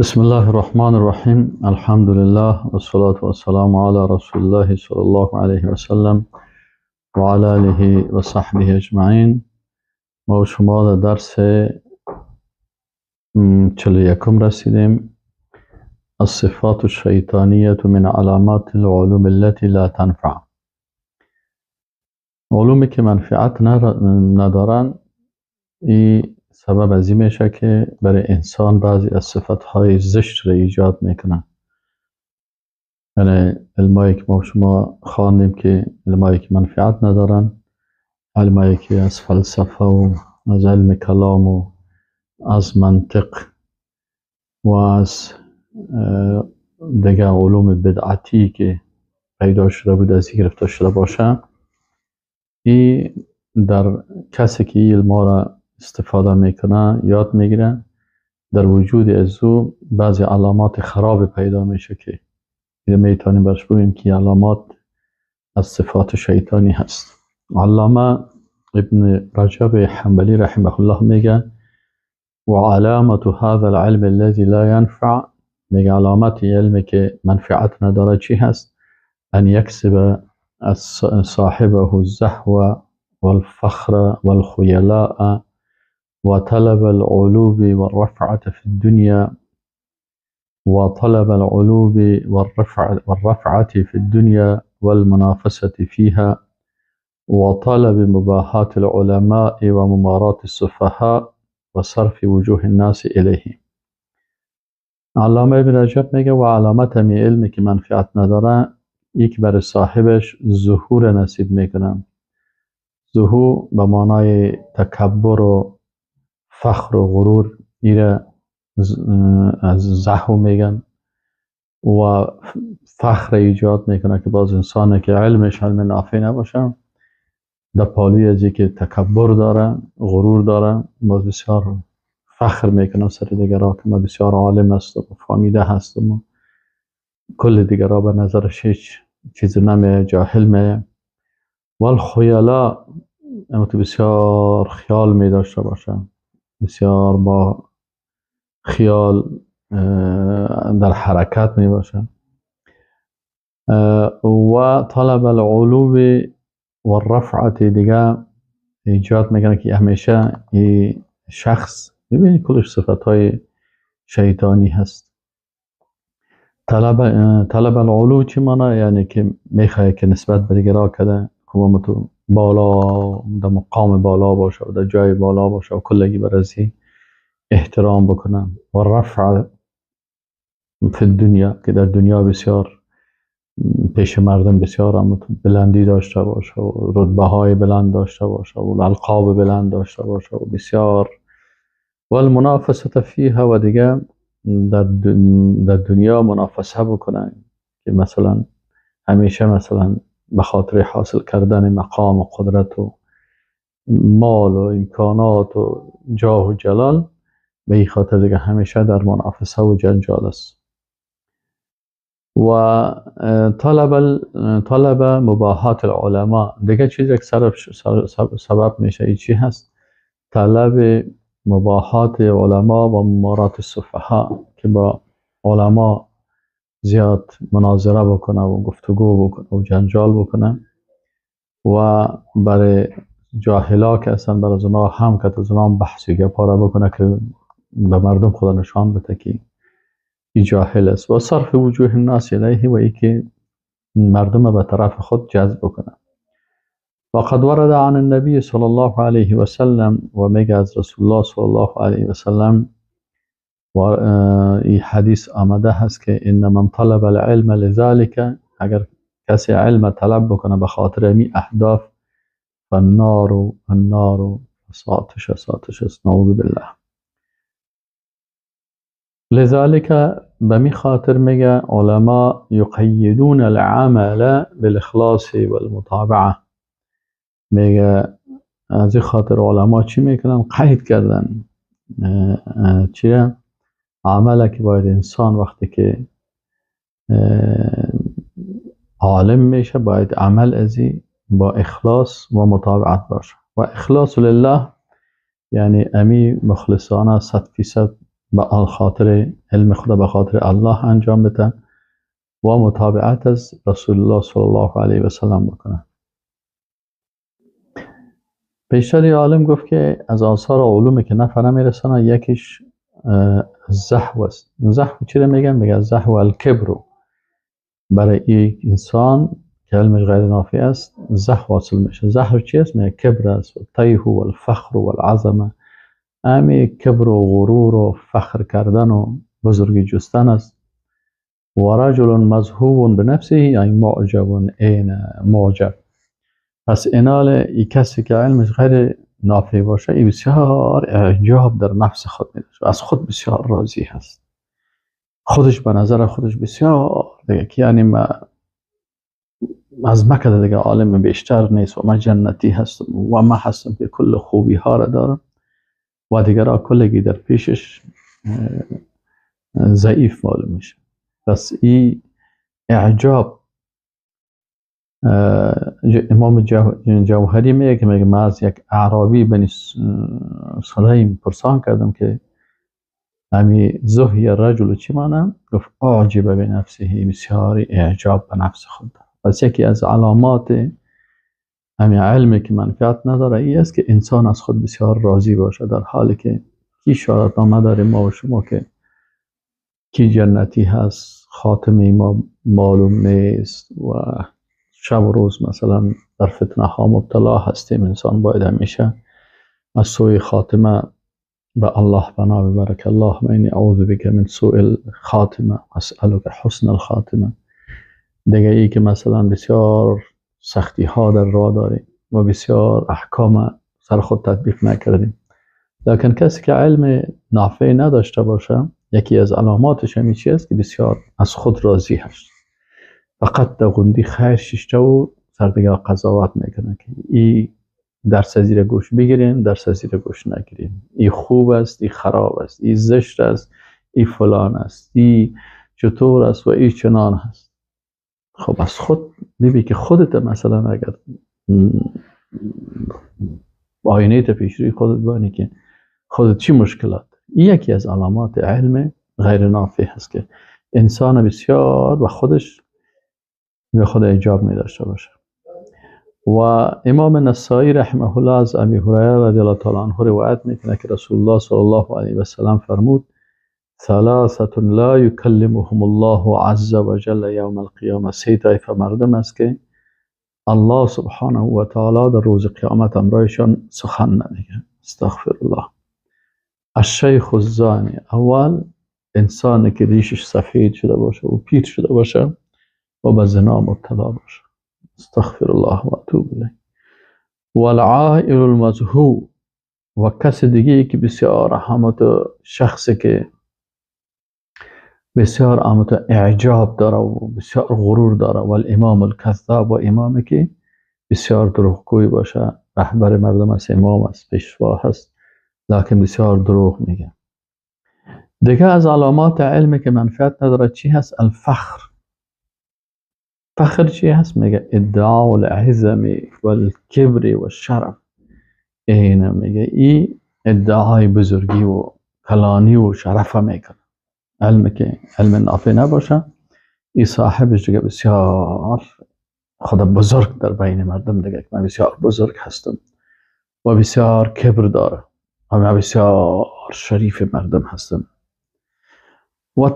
بسم الله الرحمن الرحیم. الحمد لله و الصلاة و السلام علی رسول الله صلی الله علیه و سلم و علی آله و صحبه اجمعین. ما و شما در درس 41 رسیدیم. الصفات الشیطانیة من علامات العلوم التي لا تنفع. علومی که منفعت ندارن، این سبب از این میشه که برای انسان بعضی از صفتهای زشت را ایجاد میکنن. یعنی علمایی که ما شما خواندیم که علمایی که منفعت ندارن، علمایی که از فلسفه و از علم کلام و از منطق و از دیگه علوم بدعتی که پیدا شده بود از این گرفته شده باشه، این در کسی که این علما را استفاده میکنه یاد میگیره، در وجود از او بعضی علامات خراب پیدا میشه که میتونیم برش بگیم که علامات از صفات شیطانی هست. علامه ابن رجب حنبلی رحمه الله میگه و علامت هذا العلم الذي لا ينفع، میگه علامت علمی که منفعت نداره چی هست؟ ان یکسب صاحبه الزهو والفخر والخیلاء وطلب العلو والرفعة في الدنيا وطلب العلو والرفعة في الدنيا والمنافسة فيها وطلب مباهاة العلماء ومماراة السفهاء وصرف وجوه الناس إليه. علامه ابن رجب میگه و علامت همی علمی که منفعت نداره یک بر صاحبش ظهور نصیب میکنه. ظهور به معنای تکبر و فخر و غرور، ایره از زهو میگن، و فخر ایجاد میکنه که باز انسانه که علمش علم نافع نباشه، در پالوی از که تکبر داره، غرور داره، باز بسیار فخر میکنه سر دیگرها که ما بسیار عالم هستم و فهمیده هستم و کل دیگرها به نظرش هیچ چیز نمیه، جاهل میه. والخیلا، اما تو بسیار خیال می داشته باشه، بسیار با خیال در حرکت می باشه. و طلب العلو و الرفعة دیگه ایجاد میکنه که همیشه این شخص ببینید کلش صفت های شیطانی هست. طلب العلو چی معنی؟ یعنی که میخواه که نسبت به دیگرها کده تو بالا، در مقام بالا باشه و در جای بالا باشه و کلگی برازی احترام بکنن. و رفع فی الدنیا، که در دنیا بسیار پیش مردم بسیار بلندی داشته باشه و رتبه های بلند داشته باشه و القاب بلند داشته باشه و بسیار و المنافسه فیها، و دیگه در دنیا منافسه بکنن که مثلا همیشه مثلا به خاطر حاصل کردن مقام و قدرت و مال و امکانات و جاه و جلال، به این خاطر دیگه همیشه در منافسه و جنجال است. و طلب مباهات العلماء، دیگه چیزی که سبب میشه این چی هست؟ طلب مباهات علما و ممارات السفهاء، که با علما زیاد مناظره بکنه و گفتگو بکنه و جنجال بکنه، و برای جاهلا که اصلا برای از اونا هم که از اونا هم بحث و گپا را بکنه که به مردم خدا نشان بده که این جاهل است. و صرف وجوه الناس الیه، و ای که مردم به طرف خود جذب بکنه. و قد ورد عن النبی صلی الله علیه و سلم، و میگه از رسول الله صلی الله علیه و سلم و این حدیث آمده هست که ان من طلب العلم لذلك، اگر کسی علم طلب بکنه به خاطر امی اهداف، فالنار النار، ساتش ساتش است، نعوذ بالله. لذلك به می خاطر میگه علما یقیدون العمل بالاخلاص والمتابعه، میگه از این خاطر علما چی میکنن؟ قید کردن چیه؟ عمله که باید انسان وقتی که عالم میشه باید عمل ازی با اخلاص و متابعت باشه. و اخلاص لله یعنی امی مخلصانه 100% به خاطر علم خدا، به خاطر الله انجام بده و متابعت از رسول الله صلی الله علیه و سلم بکنه. بیشتر عالم گفت که از آثار علومی که نفع نمیرسانه یکیش زهو است. زهو چی رو میگن؟ میگن زهو الکبر. برای یک انسان که علمش غیر نافع است زهو حاصل میشه. زهو چی است؟ میگه کبر است و تیه و الفخر و العظمه. امی کبر و غرور و فخر کردن و بزرگی جستن است. و رجل مزهو بنفسه، یعنی معجب، این معجب. پس اینال ای کسی که علمش غیر نافع باشه ای بسیار اعجاب در نفس خود میده، از خود بسیار راضی هست، خودش به نظر خودش بسیار دیگه که یعنی ما از مکه دیگه عالم بیشتر نیست و من جنتی هستم و من هستم که کل خوبی ها را دارم و دیگرها کلگی در پیشش ضعیف معلوم میشه. پس این اعجاب امام جوهری میگه که میگه من از یک اعرابی بنی سلیم پرسان کردم که همی زهی رجل چی معنی؟ گفت اعجب به نفسه، بسیار اعجاب به نفس خود. پس یکی از علامات همی علمی که منفعت نداره ای است که انسان از خود بسیار راضی باشه، در حالی که کی شهادتنامه داریم ما و شما که کی جنتی هست، خاتمه ما معلوم نیست و شب و روز مثلا در فتنه ها مبتلا هستیم. انسان باید همیشه از سوی خاتمه به الله پناه ببره که اللهم اینی اعوذ بک من سوء الخاتمه اسألک حسن الخاتمه. دیگه ای که مثلا بسیار سختی ها در راه داریم و بسیار احکام سر خود تطبیق نکردیم، لکن کسی که علم نافع نداشته باشه یکی از علاماتش همی چی است که بسیار از خود راضی هست، فقط در غندی خیر ششته و سر دیگه قضاوت میکنه که ای درس از زیر گوش بگیرین، درس از زیر گوش نگیرین، ای خوب است، ای خراب است، ای زشت است، ای فلان است، ای چطور است و ای چنان است. خب از خود ببین که خودت مثلا اگر آینه تا پیش روی خودت بانی که خودت چی مشکلات، این یکی از علامات علم غیر نافع هست که انسان بسیار و خودش به خود اعجاب می داشته باشه. و امام نسائی رحمه الله از ابی هریره رضی الله تعالی عنه روایت میکنه که رسول الله صلی الله علیه و سلم فرمود ثلاثة لا یکلمهم الله عز وجل یوم القیامه. سه طایفه مردم است که الله سبحانه و تعالی در روز قیامت امرایشان سخن نمیگه. استغفر الله. الشیخ الزانی، اول انسانی که ریشش سفید شده باشه و پیر شده باشه و به زنا مبتلا باشه. استغفر الله و اتوب الیه. والعائل المزهو، و کس دیگه که بسیار همت شخصی که بسیار همت اعجاب داره و بسیار غرور داره. و الامام الکذاب، و امامی که بسیار دروغگوی باشه، رهبر مردم است، امام است، پیشوا هست، لکن بسیار دروغ میگه. دیگه از علامات علمی که منفعت نداره چی هست؟ الفخر. فخر چی هست؟ میگه ادعاء العظم والکبر والشرف. اینه میگه ای ادعای بزرگی و کلانی و شرف میکنه. علم که علم نافع نباشه ای صاحبش دیگه بسیار خدا بزرگ در بین مردم دیگه که من بسیار بزرگ هستم و بسیار کبر داره و من بسیار شریف مردم هستم. و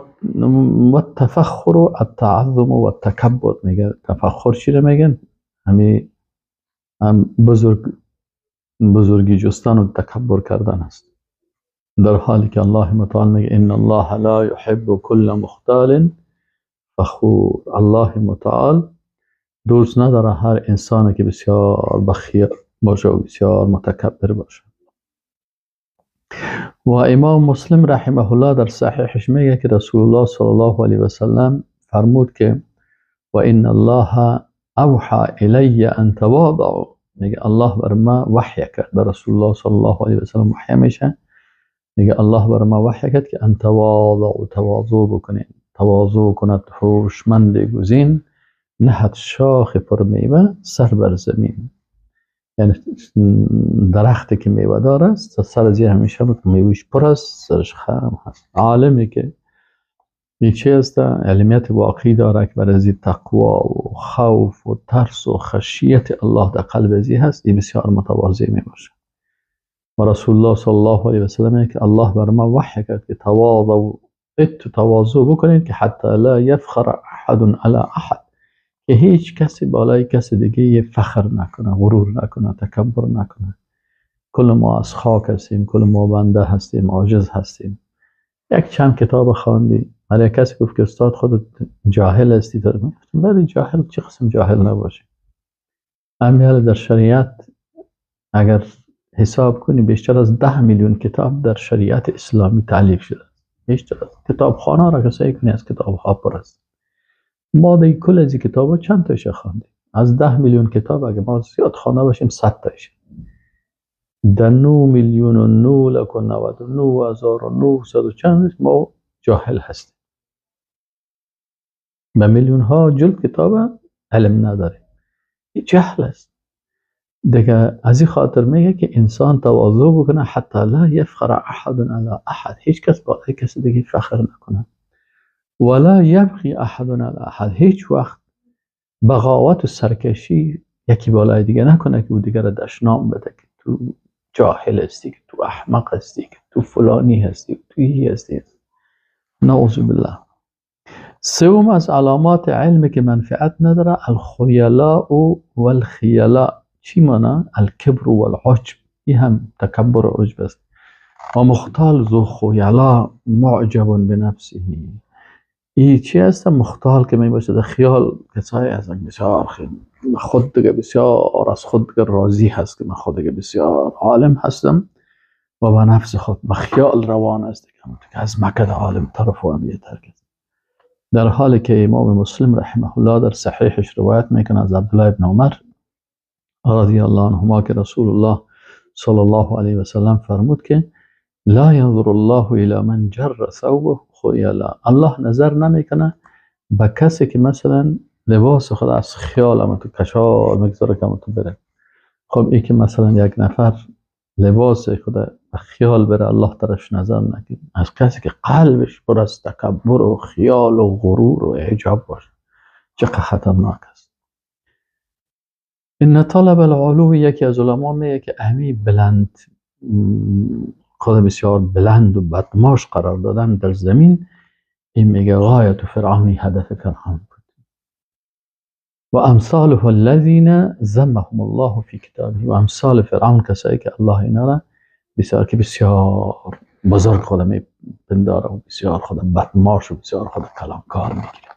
التفخر و التعظم و التکبر. میگه تفخر چی رو میگن؟ همی هم بزرگی جستن و تکبر کردن است، در حالی که الله متعال میگه ان الله لا يحب كل مختال فخور. الله متعال دوست نداره هر انسانی که بسیار بخیل باشه و بسیار متکبر باشه. و امام مسلم رحمه الله در صحیحش میگه که رسول الله صلی الله علیه و سلم فرمود که و ان الله اوحى الی ان تواضعوا. میگه الله بر ما وحی کرد، بر رسول الله صلی الله علیه و سلم وحی میشه، میگه الله بر ما وحی کرد که ان تواضعوا، تواضع بکنین، تواضع کند هوشمند گزین، نهد شاخ پر میوه سر بر زمین. یعنی درختی که میوه دار است سر از همیشه میوهش پر است، سرش خم هست. عالمی که چی است؟ علمیت واقعی داره که بر از تقوا و خوف و ترس و خشیت الله در قلب ازی هست، این بسیار متواضع می باشه. و رسول الله صلی الله علیه و سلم که الله بر ما وحی کرد که تواضع، تواضع بکنید که حتی لا یفخر احد علی احد، که هیچ کسی بالای کسی دیگه فخر نکنه، غرور نکنه، تکبر نکنه. کل ما از خاک هستیم، کل ما بنده هستیم، عاجز هستیم. یک چند کتاب خواندی، ولی کسی گفت که استاد خودت جاهل هستی، ولی جاهل چه قسم جاهل نباشه. امیال در شریعت اگر حساب کنی بیشتر از 10 میلیون کتاب در شریعت اسلامی تالیف شده. بیشتر از کتابخانه را که سعی کنی از کتابها پر است. ما در کل از کتاب چند تایش خواندیم؟ از 10 میلیون کتاب اگه ما زیاد خوانده باشیم 100 تایش. در 9,999,900 و چند ما جاهل هستیم. به میلیون ها جلد کتاب علم نداریم. این جهل است. دیگه از این خاطر میگه که انسان تواضع بکنه، حتی لا یفخر احد علی احد، هیچ کس بالای کسی دیگه فخر نکنه. ولا یبغی احد علی احد، هیچ وقت بغاوت و سرکشی یکی بالای دیگه نکنه که او دیگه را دشنام بده که تو جاهل هستی، که تو احمق هستی، که تو فلانی هستی، تو هی هستی. نعوذ بالله. سوم از علامات علم که منفعت نداره، الخیلاء والخیلاء. چی مانا؟ الکبر والعجب، این هم تکبر و عجب است. و مختال ذو خیلاء معجب بنفسه. این چی هست؟ مختال که می باشه در خیال کسایی هستن بسیار خود دیگه بسیار از خود دیگه راضی هست که من خود دیگه بسیار عالم هستم و با نفس خود به خیال روان است دیگه از مکه عالم طرف و امیه ترک. در حالی که امام مسلم رحمه الله در صحیحش روایت میکنه از عبدالله ابن عمر رضی الله عنهما که رسول الله صلی الله علیه و سلم فرمود که لا ینظر الله الى من جر ثوبه خیلا. الله نظر نمیکنه به کسی که مثلا لباس خود از خیال اما تو کشال میگذاره که اما تو بره. خب ای که مثلا یک نفر لباس خود به خیال بره، الله طرفش نظر نکنه. از کسی که قلبش پر از تکبر و خیال و غرور و اعجاب باشه، چقدر خطرناک است. ان طلب العلو، یکی از علما میگه که اهمی بلند، خود بسیار بلند و بدماش قرار دادن در زمین، این میگه غایت فرعونی، هدف فرعون بود. و امثاله الذین ذمهم الله فی کتابه، و امثال فرعون کسایی که الله اینا را بسیار که بسیار بزرگ خود میپنداره و بسیار خود بدماش و بسیار خود کلانکار میگیره.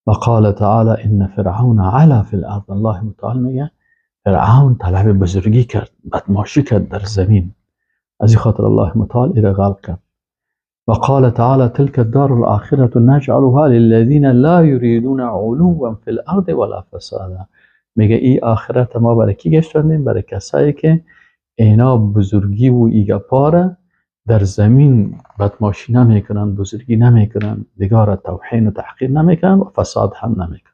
و قال تعالی ان فرعون علا فی الارض. الله متعال میگه فرعون طلب بزرگی کرد، بدماشی کرد در زمین، از این خاطر الله متعال ایره غرق کرد. و قال تعالی تلك الدار الآخرة نجعلها للذین لا یریدون علوا فی الارض ولا فسادا. میگه ای آخرت ما برای کی گشتاندیم؟ برای کسایی که اینا بزرگی و ایگپاره در زمین بدماشی نمیکنن، بزرگی نمیکنن، دیگه توهین و تحقیر نمیکنن و فساد هم نمیکنن.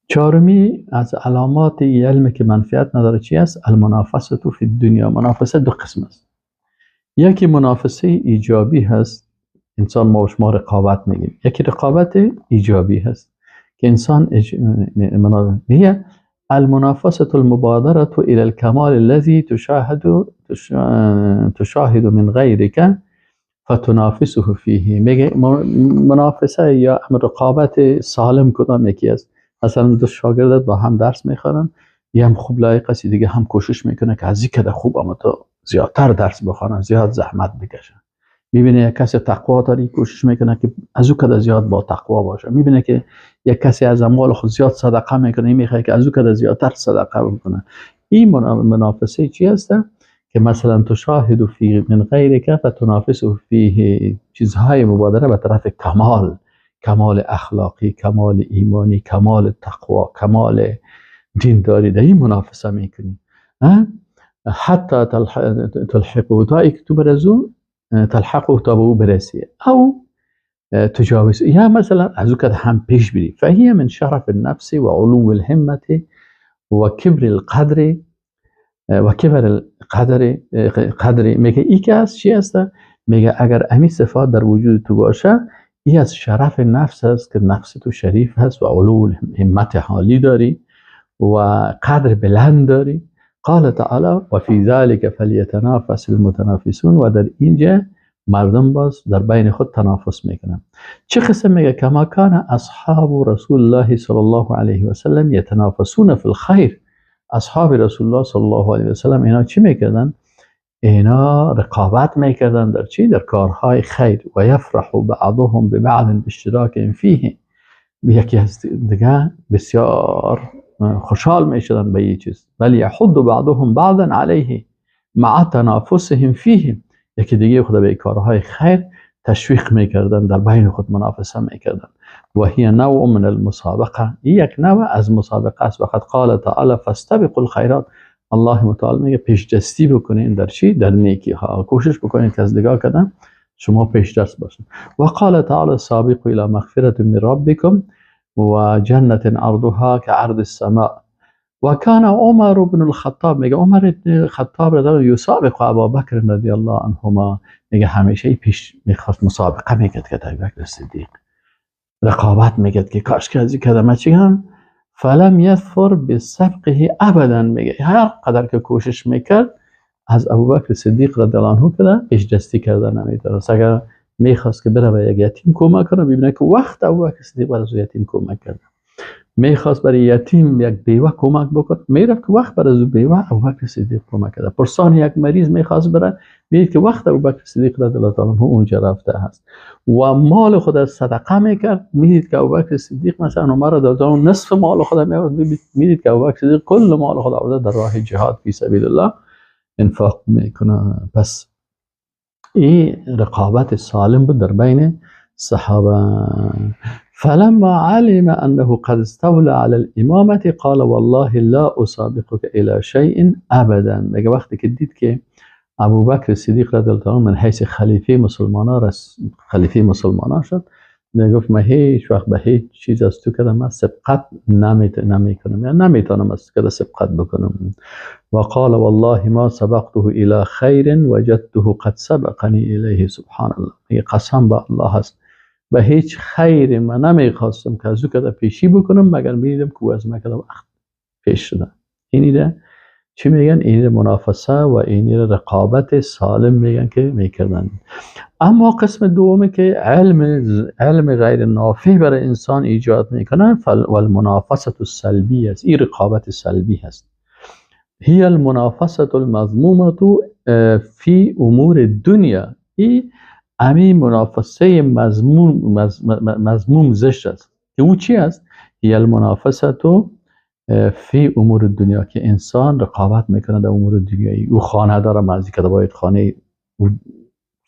چهارمی از علامات علم که منفعت نداره چی است؟ المنافسه فی الدنیا. منافسه دو قسم است. یکی منافسه ایجابی هست، انسان ما و شما رقابت میگیم. یکی رقابت ایجابی هست که انسان هي المنافسة المبادرة إلى الكمال الذي تشاهد من غيرك فتنافسه فيه. میگه منافسه یا رقابت سالم کدام یکی است؟ مثلا دو شاگرد با هم درس میخوانن، یه هم خوب لایق است، دیگه هم کوشش میکنه که از این خوب اما تو زیادتر درس بخوانن، زیاد زحمت بکشن. میبینه یک کسی تقوا داره، کوشش میکنه که از او کده زیاد با تقوا باشه. میبینه که یک کسی از اموال خود زیاد صدقه میکنه، میخواد که از او کده زیادتر صدقه بکنه. این منافسه چی هست؟ که مثلا تشاهد فی من غیرک فتنافسه فیه، چیزهای مبادره به طرف کمال، کمال اخلاقی، کمال ایمانی، کمال تقوا، کمال دینداری، در این منافسه میکنی حتی تلحقه، تا تو برزو تلحقه، تا به او برسی او تجاوز، یا مثلا از او که هم پیش بری. فهي من شرف النفس وعلو الهمة و کبر القدر و کبر القدر قدر. میگه ای که از چی هست؟ میگه اگر امی صفات در وجود تو باشه، ای از شرف نفس است که نفس تو شریف هست و علو همت حالی داری و قدر بلند داری. قال تعالی و فی ذلک فلیتنافس المتنافسون. و در اینجا مردم باز در بین خود تنافس میکنن. چه قسم؟ میگه کما کان اصحاب رسول الله صلی الله علیه و سلم یتنافسون فی الخیر. اصحاب رسول الله صلی الله علیه و سلم اینا چی میکردن؟ اینا رقابت میکردن در چی؟ در کارهای خیر. و یفرح بعضهم ببعض باشتراک فیه. یکی از دیگه بسیار خوشحال میشدن به این چیز. بل یحض بعضهم بعضا علیه مع تنافسهم فیه. یکی دیگه خود به کارهای خیر تشویق میکردن، در بین خود منافسه میکردن. و هی نوع من المسابقه، یک نوع از مسابقه است. وقد قال تعالی فاستبقوا الخیرات. الله متعال میگه پیش دستی بکنین در چی؟ در نیکی ها. کوشش بکنین که از نگاه کردن شما پیش دست باشین. و قال تعالی سابقوا الى مغفرة من ربکم و جنة عرضها كعرض السماء. و کان عمر بن الخطاب، میگه عمر بن الخطاب رضی الله یسابق ابابکر رضی الله عنهما. میگه همیشه پیش میخواست مسابقه میکرد که ابوبکر صدیق رقابت میکرد که کاش که از این کلمه چی هم فلم یظفر بسبقه ابدا. میگه هر قدر که کوشش میکرد از ابوبکر صدیق رضی الله عنه که پیش دستی کرده نمیتونست. اگر میخواست که بره به یک یتیم کمک کنه، ببینه که وقت ابوبکر صدیق برای یتیم کمک کرده. میخواست برای یتیم یک بیوه کمک بکنه، میرفت که وقت برای بیوه ابوبکر صدیق کمک کرده. پرسان یک مریض میخواست بره، میدید که وقت ابوبکر صدیق رضی الله تعالی عنه اونجا رفته هست. و مال خود از صدقه میکرد، میدید که ابوبکر صدیق مثلا عمر رضی الله عنه نصف مال خود میآورد، میدید که ابوبکر صدیق کل مال خود آورده در راه جهاد فی سبیل الله انفاق میکنه. پس این رقابت سالم بود در بین صحابه. فلما علم أنه قد استولى على الإمامة قال والله لا أسابقك إلى شيء أبدا. میگه وقتی که دید که ابوبکر صدیق رضی الله عنه من حیث خلیفه مسلمانان خلیفه مسلمانان شد، میگه گفت من هیچ وقت به هیچ چیز از تو کردم من سبقت نمیکنم، یعنی نمیتونم از تو کردم سبقت بکنم. و قال والله ما سبقته الى خیر وجدته قد سبقنی الیه. سبحان الله. میگه قسم به الله هست به هیچ خیر من نمیخواستم که از او کده پیشی بکنم، مگر میدیدم که او از من کده وقت پیش شده. اینی ده چی میگن؟ اینی ده منافسه و اینی ده رقابت سالم میگن که میکردن. اما قسم دومه که علم غیر نافع برای انسان ایجاد میکنه، والمنافسه السلبی است. این رقابت سلبی هست. هي المنافسه المذمومه فی امور الدنیا. این امی منافسه مذموم زشت است که او چی است؟ هي المنافسه فی امور دنیا، که انسان رقابت میکنه در امور دنیایی. او خانه داره، من از که باید خانه او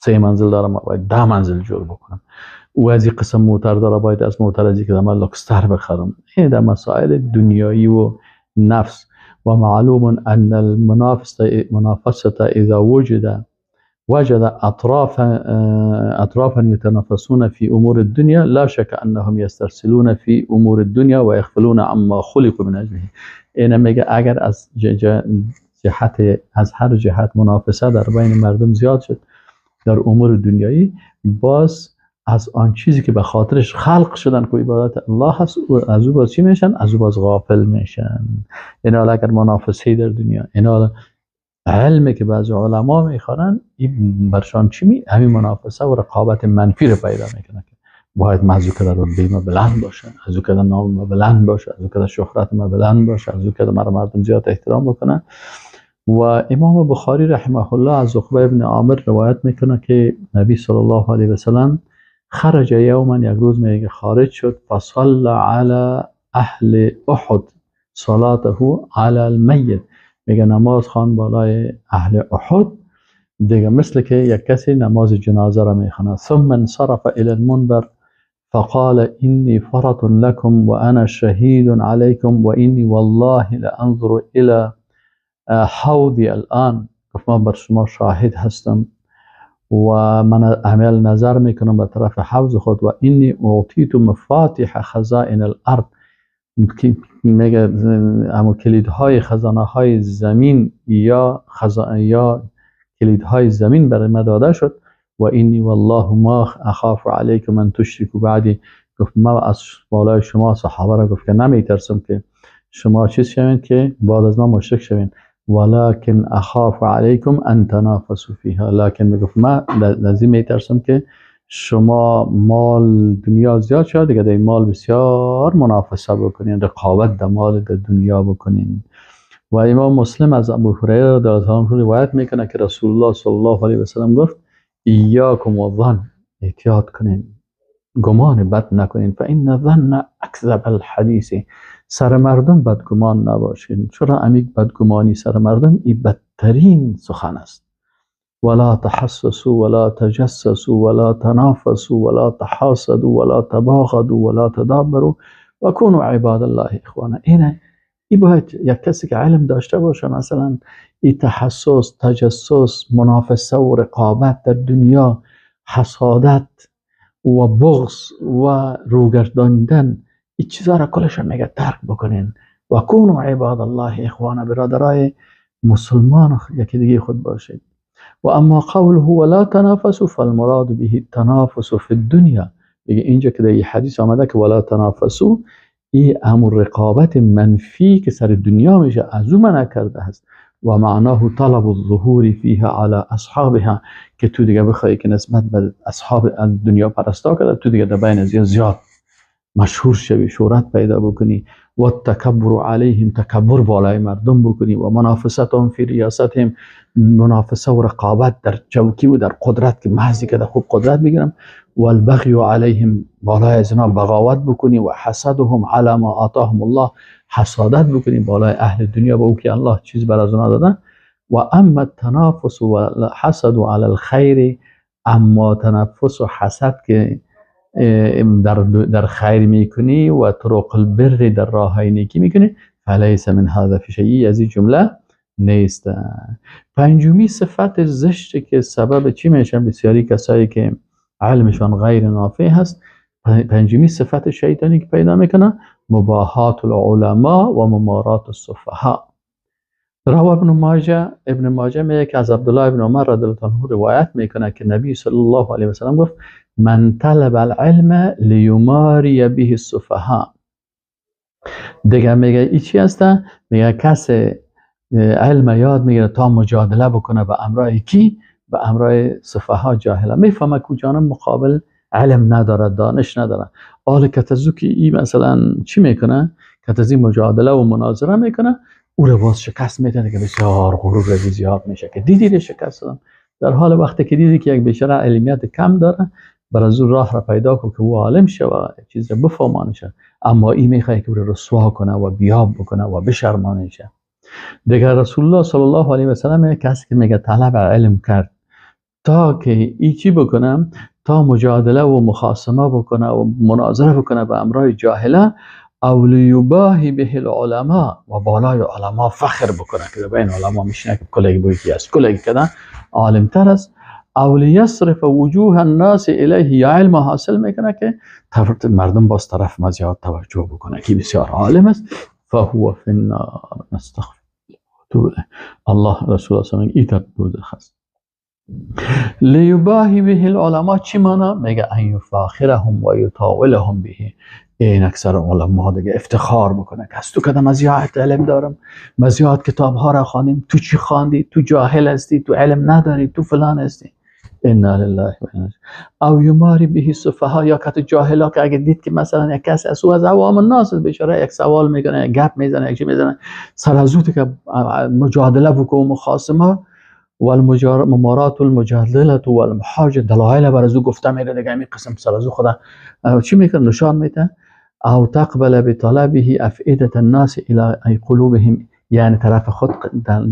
3 منزل داره، من باید 10 منزل جور بکنم. او از این قسم موتر داره، باید از موتر از که من لوکستر بخرم. این در مسائل دنیایی و نفس. و معلوم ان المنافسه اذا وجد اطرافا يتنافسون في امور الدنيا لا شك انهم يسترسلون في امور الدنيا ويغفلون عما خلقوا من اجله. اینا میگه اگر از جهت از هر جهت منافسه در بین مردم زیاد شد در امور دنیایی، باز از آن چیزی که به خاطرش خلق شدن که عبادت الله هست، از او باز چی میشن؟ از او باز غافل میشن. اینا اگر منافسه در دنیا، اینا علمی که بعضی علما میخوانن، این برشان چی می؟ همین منافسه و رقابت منفی رو پیدا میکنه که باید من از او که رتبه ما بلند باشه، از او که نام ما بلند باشه، از او که شهرت ما بلند باشه، از او که مرا مردم زیاد احترام بکنن. و امام بخاری رحمه الله از عقبه ابن عامر روایت میکنه که نبی صلی الله علیه و سلم خرج یوما، یک روز میگه خارج شد، فصلى علی اهل احد صلاته علی المیت. میگه نماز خوان بالای اهل احد، دیگه مثل که یک کسی نماز جنازه را میخواند. ثم انصرف الى المنبر فقال اني فرط لكم وانا شهيد عليكم واني والله لانظر الى حوضي الان. گفت من بر شما شاهد هستم و من عمل نظر میکنم به طرف حوض خود. و اني اعطيت مفاتيح خزائن الارض، میگه اما کلیدهای خزانه های زمین یا کلیدهای زمین برای ما داده شد. و اینی والله ما اخاف علیکم ان تشرکوا بعدی، گفت ما از بالای شما صحابه را گفت که نمیترسم که شما چیز شوین که بعد از ما مشرک شوین، ولكن اخاف علیکم ان تنافسوا فیها، لکن میگفت ما از این میترسم که شما مال دنیا زیاد شد دیگه در مال بسیار منافسه بکنین، رقابت در مال در دنیا بکنین. و امام مسلم از ابو هریره رضی الله عنه روایت میکنه که رسول الله صلی الله علیه و سلم گفت ایاکم والظن، احتیاط کنین، گمان بد نکنین، فان الظن اکذب الحدیث، سر مردم بدگمان نباشین. چرا عمیق بدگمانی سر مردم این بدترین سخن است. ولا تحسسوا ولا تجسسوا ولا تنافسوا ولا تحاسدوا ولا تباغضوا ولا تدابروا وكونوا عباد الله اخوانا. اینه ای باید یک کسی که علم داشته باشه مثلا ای تحسس، تجسس، منافسه و رقابت در دنیا، حسادت و بغض و روگرداندن، این چیزا را کلش میگه ترک بکنین. و کونوا عباد الله اخوانا، برادرای مسلمان یکی دیگه خود باشید. و اما قوله ولا تنافسوا فالمراد به التنافس فی الدنیا، میگه اینجا که در حدیث آمده که ولا تنافسوا، این امر رقابت منفی که سر دنیا میشه از او منع کرده است. و معناه طلب الظهور فیها علی اصحابها، که تو دیگه بخوای که نسبت به اصحاب دنیا پرستا کرده تو دیگه در بین از زیاد مشهور شوی، شهرت پیدا بکنی. و التکبر علیهم، تکبر بالای مردم بکنی. و منافستهم فی ریاستهم، منافسه و رقابت در چوکی و در قدرت که محضی که در خوب قدرت بگیرم. و البغی علیهم، بالای از اینا بغاوت بکنی. و حسدهم علی ما آتاهم الله، حسادت بکنی بالای اهل دنیا با او که الله چیز بر از اونا دادن. و اما التنافس و الحسد علی الخیر، اما تنفس و حسد که در خیر میکنی و طرق البر در راه های نیکی میکنی، فلیس من هذا فی شیء، از این جمله نیست. پنجمی صفت زشت که سبب چی میشن بسیاری کسایی که علمشان غیر نافع هست، پنجمی صفت شیطانی که پیدا میکنه مباهات العلماء و ممارات السفهاء. رواه ابن ماجه، ابن ماجه میگه که از عبدالله ابن عمر رضی الله عنه روایت میکنه که نبی صلی الله علیه و سلم گفت من طلب العلم لیماری به السفهاء. دیگه میگه ای چی هسته؟ میگه کس علم یاد میگیره تا مجادله بکنه به امرای کی؟ به امرای سفها جاهله. میفهمه که جانم مقابل علم نداره، دانش نداره. آل کتزو که ای مثلا چی میکنه؟ کتزی مجادله و مناظره میکنه، او رو باز شکست میده که بسیار غرور رزی زیاد میشه که دیدی شکست دادم. در حال وقتی که دیدی که یک بیچاره علمیت کم داره، بر از اون راه را پیدا کن که او عالم شه و چیز را بفهمانه شه، اما این میخواد که او را رسوا کنه و بیاب بکنه و بشرمانه شه. دیگر رسول الله صلی الله علیه و سلم کسی که میگه طلب علم کرد تا که ای چی بکنم، تا مجادله و مخاصمه بکنه و مناظره بکنه به امرای جاهله، او لیباهی به العلماء، و بالای علما فخر بکنه که بین علما میشینه که کلگی بویکی است، کلگی کدن عالمتر است. او لیصرف وجوه الناس الیه، یا علم حاصل میکنه که مردم باز طرف ما زیاد توجه بکنه که بسیار عالم است. فهو فی النار، نستغفر الله. رسول الله صلی الله علیه و آله ایتر دوزخ است. لیباهی به العلماء چی معنا؟ میگه ان یفاخرهم و یطاولهم به. این اکثر علما دیگه افتخار بکنه که از تو کدام زیاد علم دارم، ما زیاد کتاب ها را خوانیم، تو چی خواندی؟ تو جاهل هستی، تو علم نداری، تو فلان هستی. انا لله و انا او یماری به السفها، یا کت جاهلا که اگه دید که مثلا یک کس از او از عوام الناس بیچاره یک سوال میکنه، یک گپ میزنه، یک چی میزنه، سر از او که مجادله بکنه و مخاصمه و الممارات والمجادله والمحاجه، دلایل بر از او گفته میره دیگه، همین قسم سر از او خدا چی میکنه؟ نشان میده. او تقبل بطلبه افئده الناس الى قلوبهم، یعنی طرف خود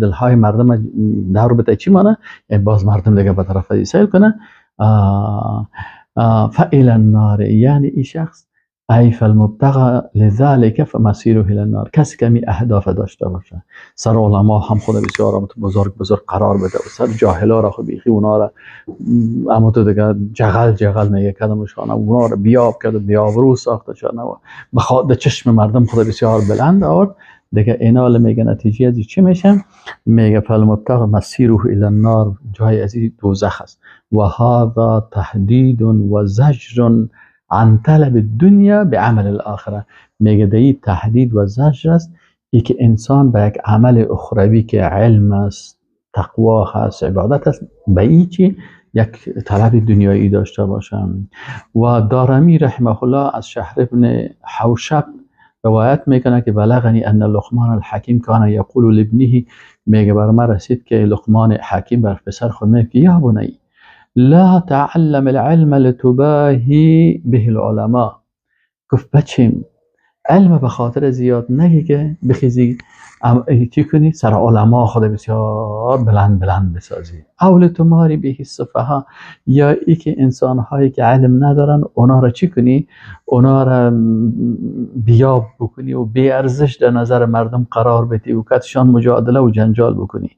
دلهای مردم در بده چی مانه؟ یعنی باز مردم دیگه به طرف سیل کنه. فإلى النار، یعنی این شخص ای فالمبتغى لذلك فمسیره الى النار. کسی که می اهداف داشته باشه، سر علما هم خود بسیار بزرگ بزرگ قرار بده و سر جاهلا را خود بیخی اونا را اما تو دیگه جغل جغل میگه کدامشان اونا را بیاب کرد و بیابرو ساخته شدن و به چشم مردم خود بسیار بلند آورد دیگه. اینا میگه نتیجه از چی میشه؟ میگه فالمبتغى مسیره الى النار، جای از دوزخ است. و هذا تهدید و زجر عن طلب الدنیا بعمل الاخره. میگه دی تهدید و زجر است ای که انسان به یک عمل اخروی که علم است، تقوا هست، عبادت است، به ای چی یک طلب دنیایی داشته باشم. و دارمی رحمه الله از شهر ابن حوشب روایت میکنه که بلغنی ان لقمان الحکیم کان یقول لابنه، میگه بر من رسید که لقمان حکیم بر پسر خود میگه که یا بنی لا تعلم العلم لتباهی به العلماء. گفت بچیم علم به خاطر زیاد نگی که بخیزی چی کنی سر علما خود بسیار بلند بلند بسازی، او لتماری به السفها، یا ای که انسان هایی که علم ندارن اونا را چی کنی، اونا را بیاب بکنی و بی ارزش در نظر مردم قرار بدی و کتشان مجادله و جنجال بکنی،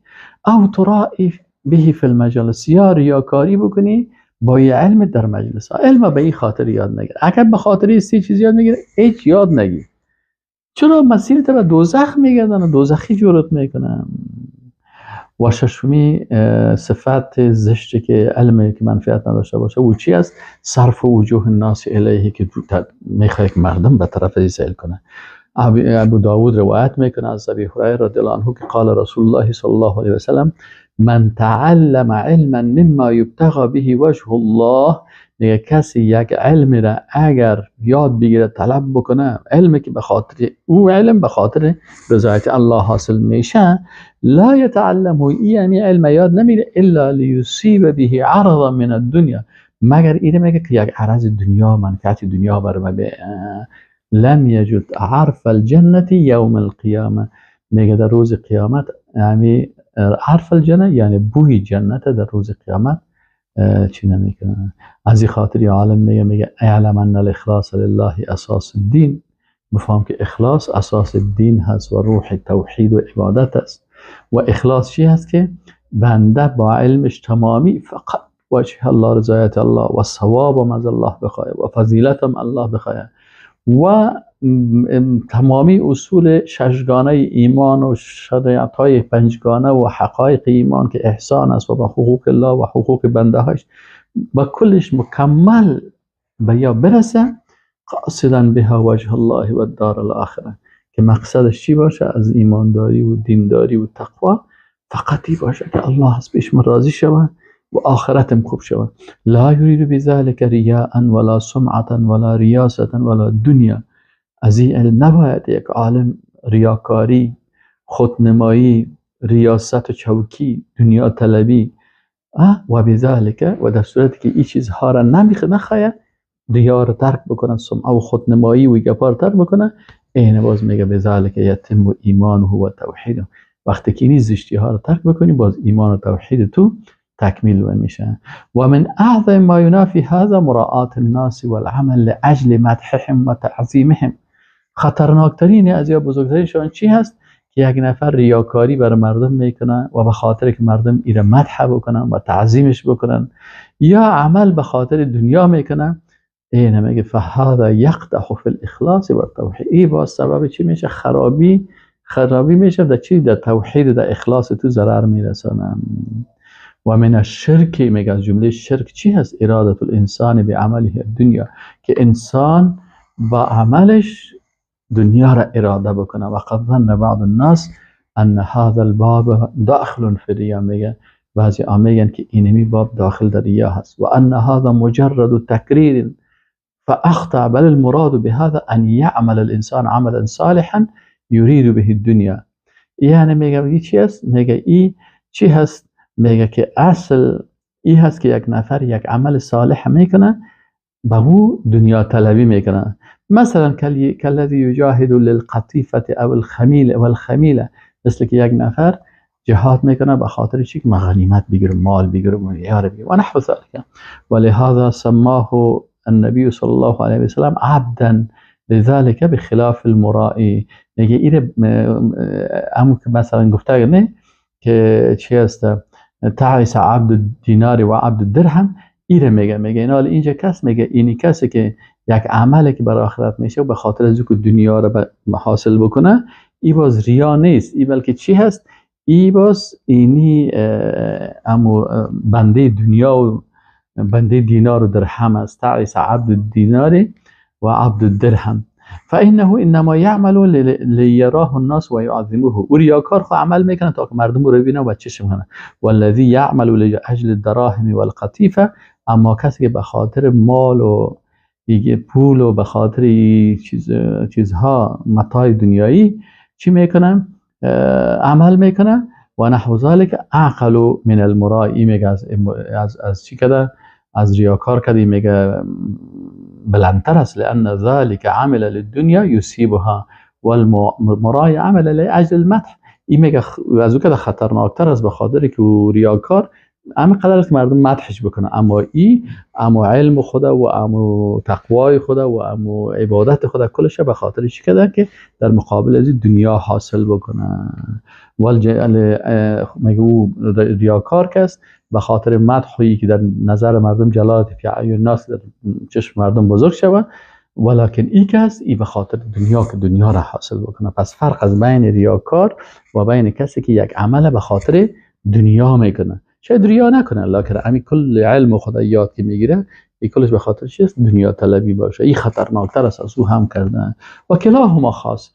او ترایی به فی المجالس، یا ریاکاری بکنی با یه علم در مجلس ها. علم به این خاطر یاد نگیر، اگر به خاطر سی چیز یاد میگیره هیچ یاد نگیر، چرا مسیر تو به دوزخ میگردن و دوزخی جورت میکنن. و ششمی صفت زشتی که علمی که منفعت نداشته باشه و چی است؟ صرف وجوه الناس الیه، که میخواد که مردم به طرف ازی سیل کنه. ابو داود روایت میکنه از ابی هریره رضی الله عنه که قال رسول الله صلی الله علیه وسلم من تعلم علما مما یبتغى به وجه الله. میگه کسی یک علمی را اگر یاد بگیره طلب بکنه، علمی که به خاطر او علم به خاطر رضایت الله حاصل میشه، لا یتعلمه، یعنی علم یاد نمیره الا لیصیب به عرضا من الدنیا، مگر اینه میگه که یک عرض دنیا، منفعت دنیا بر ما لم یجد عرف الجنة یوم القیامه. میگه در روز قیامت، یعنی عرف الجنه یعنی بوی جنت در روز قیامت چی نمیکنه. از این خاطر عالم میگه اعلم ان الاخلاص لله اساس الدین، بفهم که اخلاص اساس دین هست و روح توحید و عبادت است. و اخلاص چی هست؟ که بنده با علمش تمامی فقط وجه الله، رضایت الله و ثواب از الله بخواه و فضیلت هم الله بخواه و تمامی اصول ششگانه ایمان و شریعت های پنجگانه و حقایق ایمان که احسان است و با حقوق الله و حقوق بنده هاش با کلش مکمل به یا برسه، قاصدا بها وجه الله و الدار الاخره، که مقصدش چی باشه؟ از ایمانداری و دینداری و تقوا فقطی باشه که الله از پیش من راضی شود و آخرتم خوب شود. لا یرید بذلك ریاء ولا سمعة ولا ریاست ولا دنیا. از این علم نباید یک عالم ریاکاری، خودنمایی، ریاست و چوکی، دنیا طلبی و بذلك، و در صورتی که این چیزها را نخواهد ریا را ترک بکنه، سمعه و خودنمایی و گپا را ترک بکنه، این باز میگه بذلك یتم ایمانه و توحیده. وقتی که این زشتی ها را ترک بکنی باز ایمان و توحید تو تکمیل میشه. و من اعظم ما ينافي هذا مراعاة الناس والعمل لاجل مدحهم و تعظیمهم. خطرناکترین از یا بزرگترینشان چی هست؟ که یک نفر ریاکاری برای مردم میکنه و به خاطر که مردم ایره مدح بکنن و تعظیمش بکنن، یا عمل به خاطر دنیا میکنه. این میگه فهذا یقدح فی الاخلاص و التوحید. این باز سبب چی میشه؟ خرابی میشه در چی؟ در توحید و در اخلاص تو ضرر میرسانه. و من الشرک، میگه از جمله شرک چی هست؟ ارادت الانسان بعمله الدنیا، که انسان با عملش دنیا را اراده بکنه. و قد ظن بعض الناس ان هذا الباب داخل فی الریا. میگه بعضی ها میگن که اینمی باب داخل در ریا هست. و ان هذا مجرد تکریر فاخطا، بل المراد بهذا ان يعمل الانسان عملا صالحا يريد به الدنيا. یعنی میگه ای چی هست؟ میگه ای چی هست؟ میگه که اصل ای هست که یک نفر یک عمل صالح میکنه به او دنیا طلبی میکنه. مثلا کالذی یجاهد للقطیفه او الخمیل والخمیله، مثل که یک نفر جهاد میکنه به خاطر چی؟ که غنیمت بگیره، مال بگیره، یار بگیره و نحو ذلك. ولهذا سماه النبي صلى الله عليه وسلم عبدا لذلك بخلاف المرائي. میگه ایره همون که مثلا گفته نه که چی هست تعیس عبد الدینار و عبد الدرهم، ایره میگه اینا اینجا کس میگه اینی کسی که یک عملی که برای آخرت میشه و به خاطر از که دنیا رو حاصل بکنه، ای باز ریا نیست، ای بلکه چی هست؟ ای باز اینی امو بنده دنیا و بنده دینار و درهم است. تعیس عبد الدینار و عبد الدرهم فانه انما يعمل ليراه الناس ويعظموه. و ریاکار خو عمل میکنه تا که مردم رو ببینن و چشم کنن. والذی يعمل لاجل الدراهم والقطیفه، اما کسی که به خاطر مال و دیگه پول و به خاطر چیزها متاع دنیایی چی میکنه؟ عمل میکنه. و نحو ذلك اعقل من المرائي. میگه از چی کده؟ از ریاکار کده، میگه بلندتر است. لان ذلك عمل للدنيا يصيبها والمرائي عمل لاجل المدح. این میگه از او کده خطرناکتر است، به خاطر که ریاکار اما قدر است که مردم مدحش بکنه، اما ای اما علم خدا و اما تقوای خدا و اما عبادت خدا کلش به خاطر چی کده که در مقابل از دنیا حاصل بکنه. میگه او ریاکار کس به خاطر مدحی که در نظر مردم جلالت فی اعین الناس، در چشم مردم بزرگ شود، ولکن ای کس ای به خاطر دنیا که دنیا را حاصل بکنه. پس فرق از بین ریاکار و بین کسی که یک عمل به خاطر دنیا میکنه، شاید ریا نکنه، لکن امی کل علم خدا یاد که میگیره ای کلش به خاطر چیست؟ دنیا طلبی باشه. ای خطرناکتر است از او هم کردن. و کلاهما خاسر.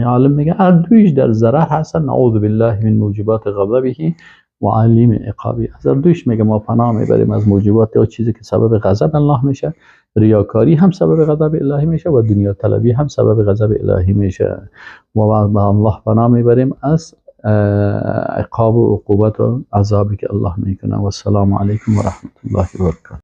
عالم میگه هر دویش در ضرر هستن. نعوذ بالله من موجبات غضبه و علیم عقابی. از هر دویش میگه ما پناه میبریم از موجبات یا چیزی که سبب غضب الله میشه. ریاکاری هم سبب غضب الهی میشه و دنیا طلبی هم سبب غضب الهی میشه. و به الله پناه میبریم از عقاب و عقوبت و عذابی که الله میکنه. و السلام علیکم و رحمت الله و برکاته.